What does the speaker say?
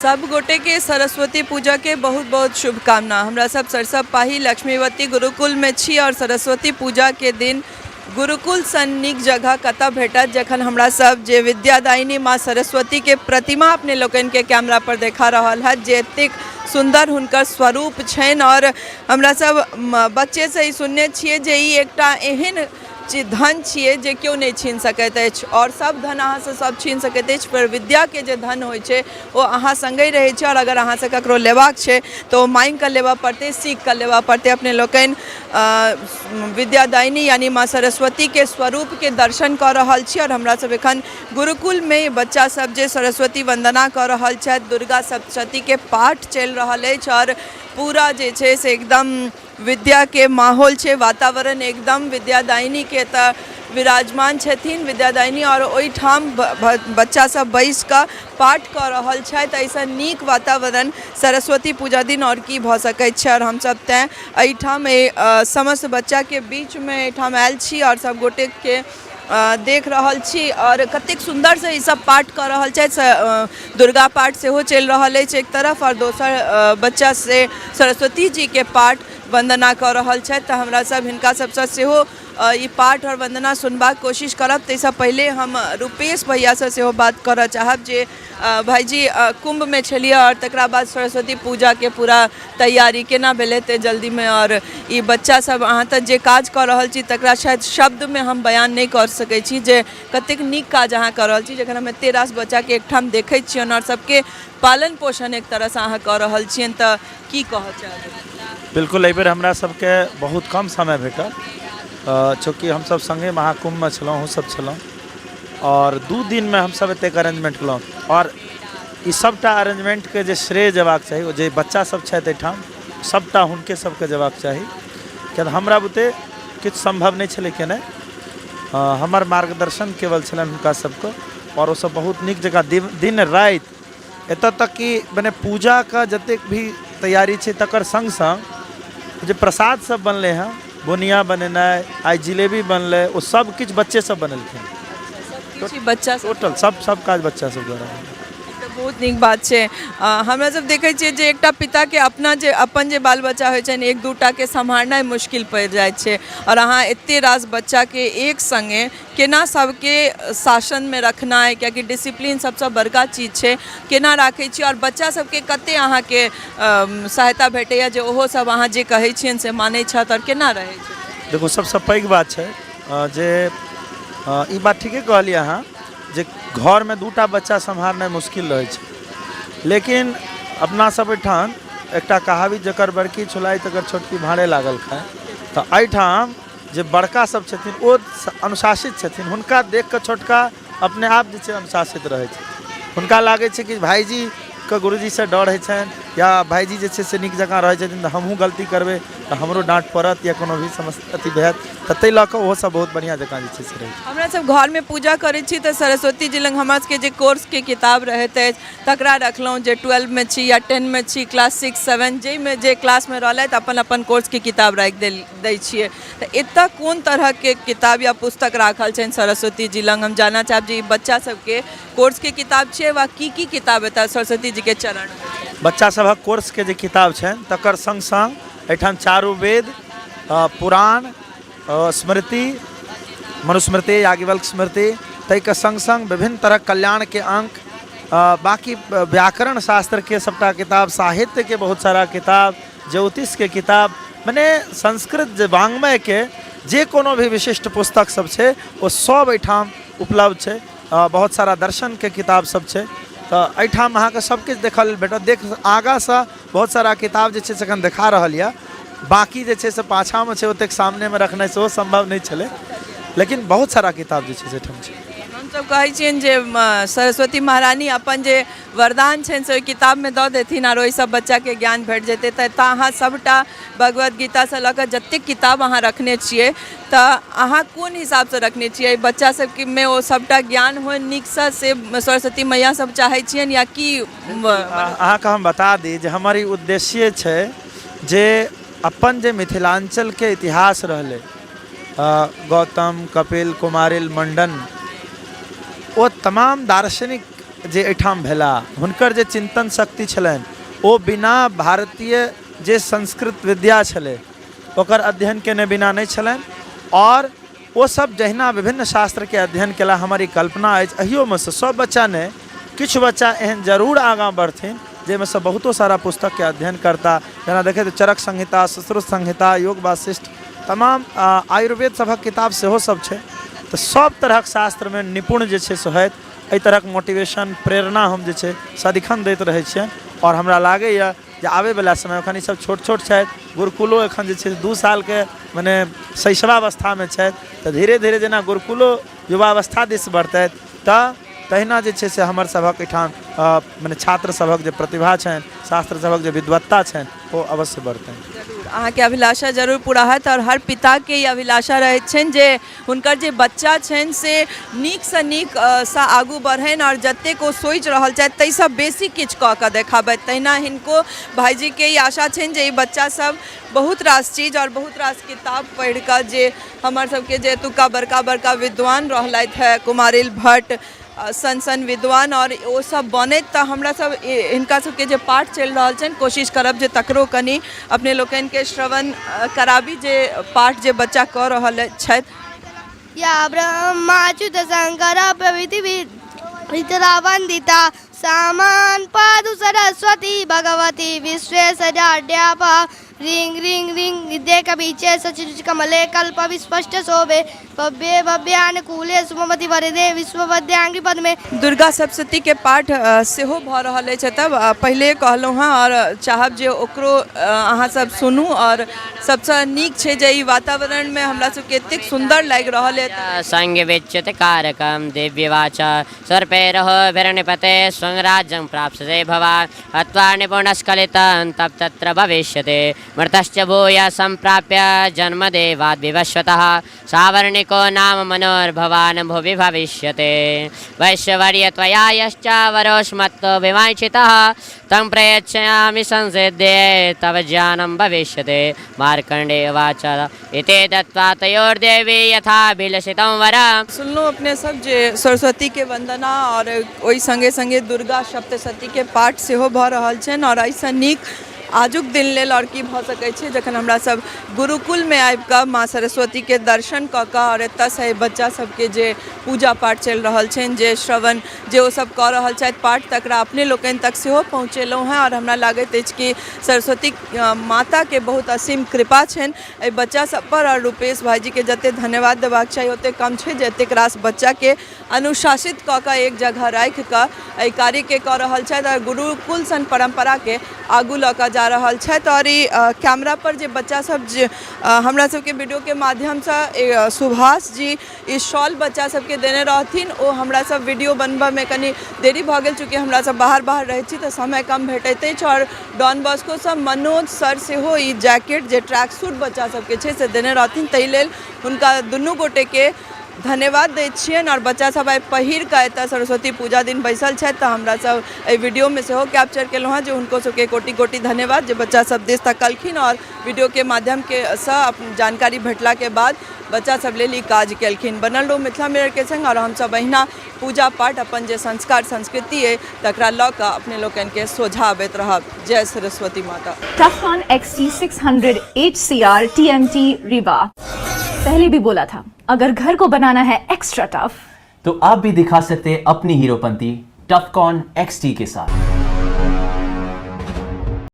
सब गोटे के सरस्वती पूजा के बहुत बहुत शुभकामना। हमरा सब सरसब पाही लक्ष्मीवती गुरुकुल में छी और सरस्वती पूजा के दिन गुरुकुल सन नीक जगह कतऽ भेटत, जखन हमरा सब जे विद्यादायिनी माँ सरस्वती के प्रतिमा अपने लोकनि के कैमरा पर देखा रहल है, जे एतेक सुंदर हुनकर स्वरूप छनि। और हमरा सब बच्चे से ही सुनने छियै जे ई एकटा एहन धन छियै जे केओ नहि छीन सकैत अछि और सब धन अहाँसँ सब छीन सकैत अछि, पर विद्याके जे धन होइ छै ओ अहाँ सङ्गे रहै छै। और अगर अहाँसँ ककरो लेबाक छै तऽ ओ माँगि कऽ लेबऽ पड़तै, सीख कऽ लेबऽ पड़तै। अपने लोकनि विद्यादायिनी यानी माँ सरस्वतीके स्वरूपके दर्शन कऽ रहल छी और हमरा सब एखन गुरुकुलमे बच्चा सब जे सरस्वती वन्दना कऽ रहल छथि, दुर्गा सप्तशतीके पाठ चलि रहल अछि और पूरा जे छै से एकदम विद्याके माहौल छै, वातावरण एकदम विद्यादायिनीके एतऽ विराजमान छथिन विद्यादायिनी आओर ओहिठाम बच्चा सब बैस कऽ पाठ कऽ रहल छथि। एहिसँ नीक वातावरण सरस्वती पूजा दिन आओर की भऽ सकै छै। आओर हमसब तैँ एहिठाम एहि समस्त बच्चाके बीचमे एहिठाम आयल छी आओर सब गोटेके देख रहल छी आओर कतेक सुन्दरसँ ई सब पाठ कऽ रहल छथि। दुर्गा पाठ सेहो चलि रहल अछि एक तरफ आओर दोसर बच्चा से सरस्वती जीके पाठ वन्दना कऽ रहल छथि। तऽ हमरा सब हिनका सबसँ सेहो ई पाठ आओर वन्दना सुनबाक कोशिश करब। ताहिसँ पहिले हम रूपेश भैयासँ सेहो बात करऽ चाहब जे भाइजी कुम्भमे छलियै आओर तकरा बाद सरस्वती पूजाके पूरा तैयारी केना भेलै एते जल्दीमे, आओर ई बच्चा सब अहाँ तऽ जे काज कऽ रहल छी तकरा शायद शब्दमे हम बयान नहि कऽ सकै छी जे कतेक नीक काज अहाँ कऽ रहल छी। जखन हम एते रास बच्चाके एकठाम देखै छियनि आओर सबके पालन पोषण एक तरहसँ अहाँ कऽ रहल छियनि, तऽ की कहऽ चाहबै? बिल्कुल, एहिबेर हमरा सबके बहुत कम समय भेटल, चूँकि हमसब सङ्गे महाकुम्भमे छलहुँ, अहूँ सब छलहुँ, आओर 2 दिनमे हमसब एतेक अरेंजमेंट केलहुँ। आओर ई सबटा अरेंजमेंटके जे श्रेय जेबाक चाही ओ जे बच्चा सब छथि एहिठाम, सबटा हुनके सबके जेबाक चाही, किया तऽ हमरा बुते किछु सम्भव नहि छलै केनाइ। हमर मार्गदर्शन केवल छलनि हुनका सबके, आओर ओसब बहुत नीक जकाँ दिन राति, एतऽ तक कि मने पूजाके जतेक भी तैयारी छै तकर सङ्ग सङ्ग जे प्रसाद सब बनलै हँ, बुनिया बनेनाइ, आइ जिलेबी बनलै, ओ सब किछु बच्चे सब बनेलखिन। किछु बच्चा सब टोटल सब काज बच्चा सब द्वारा भेलै। ई तऽ बहुत नीक बात छै। हमरा सब देखै छियै जे एकटा पिताके अपना जे अपन जे बाल बच्चा होइ छनि, एक दूटाके सम्हारनाइ मुश्किल पड़ि जाइ छै, आओर अहाँ एते रास बच्चाके एक सङ्गे केना सबके शासनमे रखनाइ, कियाकि डिसिप्लीन सबसँ बड़का चीज छै, केना राखै छी आओर बच्चा सबके कते अहाँके सहायता भेटैए जे ओहो सब अहाँ जे कहै छियनि से मानै छथि आओर केना रहै छै? देखू, सबसँ पैघ बात छै जे ई बात ठीके कहलियै अहाँ जे घरमे 2टा बच्चा सम्हारनाइ मुश्किल रहै छै, लेकिन अपना सब एहिठाम एकटा कहावी, जकर बड़की छोलाइ तकर छोटकी भाँड़े लागल खाय, तऽ एहिठाम जे बड़का सब छथिन ओ अनुशासित छथिन, हुनका देख कऽ छोटका अपने आप जे छै अनुशासित रहै छै। हुनका लागै छै कि भाइजीके गुरुजीसँ डर होइ छनि या भाइजी जे छै से नीक जकाँ रहै छथिन, तऽ हमहूँ गलती करबै तऽ हमरो डाँट पड़त या कोनो भी समस्या अथी हैत, तऽ ताहि लऽ कऽ ओहो सब बहुत बढ़िआँ जकाँ जे छै से रहै छै। हमरा सब घरमे पूजा करै छी तऽ सरस्वती जी लग हमरा सबके जे कोर्सके किताब रहैत अछि तकरा रखलहुँ, जे 12मे छी या 10मे छी, क्लास 6 7 जाहिमे जे क्लासमे रहलथि अपन अपन कोर्सके किताब राखि देल दै छियै। तऽ एतऽ कोन तरहके किताब या पुस्तक राखल छनि सरस्वती जी लग, हम जानऽ चाहब जे ई बच्चा सबके कोर्सके किताब छियै वा की की किताब एतऽ सरस्वती जीके चरणमे छै? बच्चा सभक कोर्सके जे किताब छनि तकर सङ्ग सङ्ग एहिठाम चारू वेद, पुराण, स्मृति, मनुस्मृति, याज्ञवल्क्य स्मृति, ताहिके सङ्ग सङ्ग विभिन्न तरहक कल्याणके अङ्क, बाँकी व्याकरण शास्त्रके सबटा किताब, साहित्यके बहुत सारा किताब, ज्योतिषके किताब, मने संस्कृत जे वाङ्मयके जे कोनो भी विशिष्ट पुस्तक सब छै ओ सब एहिठाम उपलब्ध छै। बहुत सारा दर्शनके किताब सब छै, तऽ एहिठाम अहाँके सब किछु देखऽ लेल भेटत। देख आगाँसँ बहुत सारा किताब जे छै से एखन देखा रहल यऽ, बाँकी जे छै से पाछाँमे छै, ओतेक सामनेमे रखनाइ सेहो सम्भव नहि छलै, लेकिन बहुत सारा किताब जे छै से एहिठाम छै। हमसब कहै छियनि जे सरस्वती महारानी अपन जे वरदान छनि से ओहि किताबमे दऽ देथिन आओर ओहिसँ बच्चाके ज्ञान भेट जेतै। तऽ एतऽ अहाँ सभटा भगवद गीतासँ लऽ कऽ जतेक किताब अहाँ रखने छियै तऽ अहाँ कोन हिसाबसँ रखने छियै? बच्चा सबमे ओ सभटा ज्ञान होइ नीकसँ से सरस्वती मैया सब चाहै छियनि या की? अहाँके हम बता दी जे हमर ई उद्देश्ये छै जे अपन जे मिथिलाञ्चलके इतिहास रहलै, गौतम, कपिल, कुमारिल, मण्डन, ओ तमाम दार्शनिक जे एहिठाम भेला, हुनकर जे चिन्तन शक्ति छलनि ओ बिना भारतीय जे संस्कृत विद्या छलै ओकर अध्ययन केने बिना नहि छलनि। आओर ओ सब जहिना विभिन्न शास्त्रके अध्ययन केला, हमर ई कल्पना अछि एहियोमे सँ सब बच्चा नहि, किछु बच्चा एहन जरूर आगाँ बढ़थिन जाहिमे सँ बहुतो सारा पुस्तकके अध्ययन करता। जेना देखैत चरक संहिता, सुश्रुत संहिता, योग वासिष्ठ, तमाम आयुर्वेद सभक किताब सेहो सब छै। तऽ सब तरहक शास्त्रमे निपुण जे छै से होथि, एहि तरहक मोटिवेशन प्रेरणा हम जे छै सदिखन दैत रहै छियनि। आओर हमरा लागैए जे आबैवला समय एखन ईसब छोट छोट छथि, गुरुकुलो एखन जे छै 2 सालके मने शैशवावस्थामे छथि, तऽ धीरे धीरे जेना गुरुकुलो युवावस्था दिस बढ़तथि तऽ तहिना जे छै से हमर सभक एहिठाम मने छात्र सभक जे प्रतिभा छनि, शास्त्र सभक जे विद्वत्ता छनि ओ अवश्य बढ़तनि। जरूर अहाँके अभिलाषा जरूर पूरा हैत। आओर हर पिताके ई अभिलाषा रहैत छनि जे हुनकर जे बच्चा छनि से नीकसँ नीक सँ आगू बढ़नि आओर जतेक ओ सोचि रहल छथि ताहिसँ बेसी किछु कऽ कऽ देखाबथि। तहिना हिनको भाइजीके ई आशा छनि जे ई बच्चासभ बहुत रास चीज आओर बहुत रास किताब पढ़ि कऽ जे हमर सबके जे एतुका बड़का बड़का विद्वान रहलथि हेँ, कुमारिल भट्ट सन सन विद्वान, आओर ओ सब बनैत तऽ हमरा सब हिनका सबके जे पाठ चलि रहल छनि कोशिश करब जे तकरो कनि अपने लोकनिके श्रवण कराबी जे पाठ जे बच्चा कऽ रहल छथि। या ब्रह्माच्युत शंकर प्रभृति इतरा वंदिता सामान पादु सरस्वती भगवती विश्वेशजाड्यापा रिंग रिंग रिंग विद्ये कबीचे सचिरुच कमले कल्प विस्पष्ट शोभे भव्य भव्यानुकूले सुमति वरदे विश्ववद्यांग्रि पद्मे। दुर्गा सप्तशती के पाठ सेहो भऽ रहल अछि एतऽ, पहिले कहलहुँ हँ आओर चाहब जे ओकरो अहाँ सब सुनू। आओर सबसँ नीक छै जे ई वातावरणमे हमरा सबके एतेक सुन्दर लागि रहल अछि। संग विच्युत कारकम दिव्यवाचा सर्पैरहोभिर्निपते स्वं राज्यं प्राप्स्यसे भवान् हत्वा निपुणस्खलितं तब तत्र भविष्यते मृतश्च भूय सम्प्राप्य जन्म देवाद् विवस्वतः सावर्णिको नाम मनोर्भवान् भुवि भविष्यते। वैश्यवर्य त्वया यश्च वरोष्मत्तो विवाञ्छितः तं प्रयच्छामि संसिद्धे तव ज्ञानं भविष्यते। मार्कण्डेय उवाच इति दत्त्वा तयोर्देवी यथाभिलषितं वरम्। सुनलहुँ अपने सब जे सरस्वती के वंदना और ओहि संगे संगे दुर्गा सप्तशती के पाठ सेहो भऽ रहल छनि। और एहिसँ नीक आजुक दिन लेल आओर की भऽ सकै छै जखन हमरा सब गुरुकुलमे आबिकऽ माँ सरस्वतीके दर्शन कऽ कऽ आओर एतऽसँ एहि बच्चा सबके जे पूजा पाठ चलि रहल छनि, जे श्रवण जे ओ सब कऽ रहल छथि पाठ, तकरा अपने लोकनि तक सेहो पहुँचेलहुँ हँ। आओर हमरा लागैत अछि कि सरस्वती माताके बहुत असीम कृपा छनि एहि बच्चा सबपर। आओर रूपेश भाइजीके जतेक धन्यवाद देबाक चाही ओतेक कम छै जे एतेक रास बच्चाके अनुशासित कऽ कऽ एक जगह राखि कऽ एहि कार्यके कऽ रहल छथि आओर गुरुकुल सन परम्पराके आगू लऽ कऽ जा रहल छथि। आओर ई कैमरापर जे बच्चा सब जे हमरा सबके वीडियोके माध्यमसँ सुभाष जी ई शॉल बच्चा सबके देने रहथिन, ओ हमरा सब वीडियो बनबऽमे कनि देरी भऽ गेल, चूँकि हमरा सब बाहर बाहर रहै छी तऽ समय कम भेटैत अछि। आओर डॉन बॉस्कोसँ मनोज सर सेहो ई जैकेट जे ट्रैक सूट बच्चा सबके छै से देने रहथिन, ताहि लेल हुनका दुनू गोटेके धन्यवाद दै छियनि। आओर बच्चा सब आइ पहिर कऽ एतऽ सरस्वती पूजा दिन बैसल छथि तऽ हमरा सब एहि वीडियोमे सेहो कैप्चर केलहुँ हँ जे हुनको सबके कोटि कोटि धन्यवाद जे बच्चा सब दिस तकलखिन आओर वीडियोके माध्यमके सँ जानकारी भेटलाके बाद बच्चा सब लेल ई काज केलखिन। बनल रहू मिथिला मिररके संग आओर हमसब अहिना पूजा पाठ अपन जे संस्कार संस्कृति अइ तकरा लऽ कऽ अपने लोकनिके सोझा अबैत रहब। जय सरस्वती माता। Tufcon XT600 HCR TMT Rewa। पहले भी बोला था, अगर घर को बनाना है एक्स्ट्रा टफ तो आप भी दिखा सकते हैं अपनी हीरोपंती टफकॉन XT के साथ।